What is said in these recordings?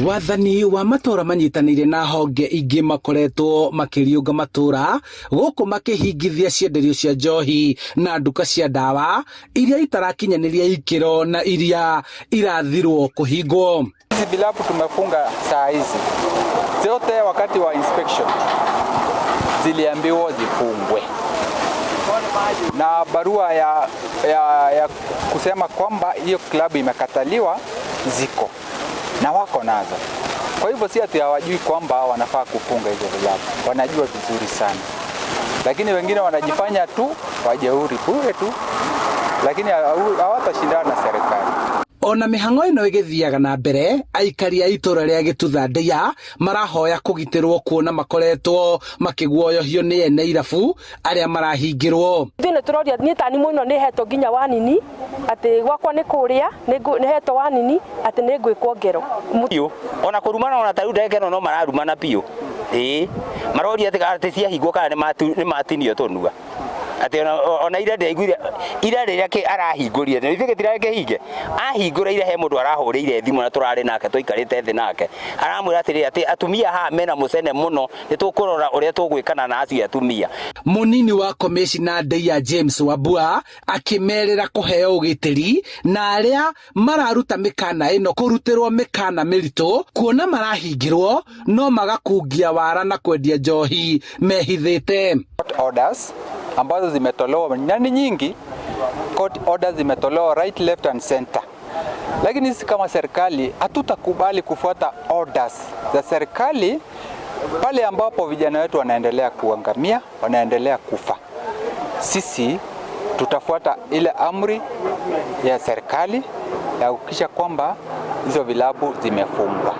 Wathani wa matũra manyitanĩire na honge ingĩ makoretwo makĩriũnga matũra gũkũ makĩhingithia cienderio cia njohi na nduka cia ndawa iria itarakinyanĩria ikĩro na iria irathirwo kũhingwo. Hizi vilabu tumefunga saa hizi zote, wakati wa inspection ziliambiwa zifungwe na barua ya kusema kwamba hiyo klabu imekataliwa ziko na wako nazo. Kwa hivyo si ati hawajui kwamba wanafaa kufunga hizo vilabu, wanajua vizuri sana, lakini wengine wanajifanya tu wajeuri bure tu, lakini hawatashindana na serikali. Ona mĩhang'o ĩno ĩgĩthiaga na mbere, aikari a itũra rĩa Gĩtutha Ndeiya marahoya kũgitĩrwo kuona makoretwo makĩguoyohio nĩ ene irabu arĩa marahingĩrwo. Ithuĩ nĩ tũroria, niĩ tani mũno nĩ hetwo nginya wanini atĩ gwakwa nĩ kũrĩa nĩ hetwo wanini atĩ nĩ ngwĩkwo ngero. Biũ ona kũrumana, ona tarĩu ndagĩka ĩno no mararumana biũ. Ĩĩ, maroria atĩ ciahingwo kana nĩ matinio tũnua, atĩ ona ira ndĩraiguire ira rĩrĩa arahingũrire na ithuĩ gĩtirarĩ kĩhinge, ahingũra ira he mũndũ arahũrĩire thimũ na tũrarĩ nake, tũikarĩte thĩ nake, aramwĩra atĩrĩrĩ, atĩ atumia haha mena mũcene mũno, nĩ tũkũrora ũrĩa tũgwĩkana na acio atumia. Mũnini wa komĩcina Ndeiya James Wambua akĩmerĩra kũheo ũgitĩri na arĩa mararuta mĩkana ĩno kũrutĩrwo mĩkana mĩritũ kuona marahingĩrwo no magakungia wara na kwendia njohi mehithĩte. Court orders ambazo zimetolewa na ni nyingi, court orders zimetolewa right, left and center, lakini sisi kama serikali hatutakubali kufuata orders za serikali pale ambapo vijana wetu wanaendelea kuangamia, wanaendelea kufa. Sisi tutafuata ile amri ya serikali ya kuhakikisha kwamba hizo vilabu zimefungwa.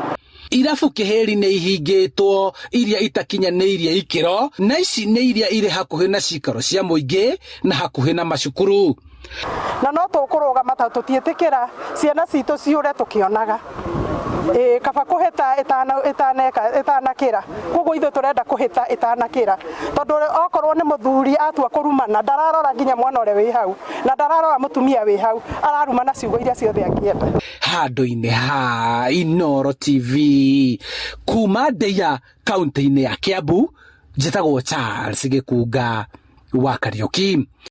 Irabu Kĩhĩri nĩ ihingĩtwo iria itakinyanĩirie ikĩro, na ici nĩ iria irĩ hakuhĩ na cikaro cia mũingĩ na hakuhĩ na macukuru. Na no tũkũrũgama tondũ tũtiĩtĩkĩra ciana citũ ciũre tũkĩonaga. Ĩĩ, kaba kũhĩta ĩtaneka ĩtanakĩra. Koguo ithuĩ tũrenda kũhĩta ĩtanakĩra, tondũ okorwo nĩ mũthuri atua kũrumana, ndararora nginya mwana ũrĩa wĩ hau na ndararora mũtumia wĩ hau, ararumana ciugo iria ciothe angĩenda. Handũ-inĩ ha Inoro TV kuma Ndeia, kaunti-inĩ ya Kiambu, njĩtagwo Charles Gĩkunga wa Kariũki.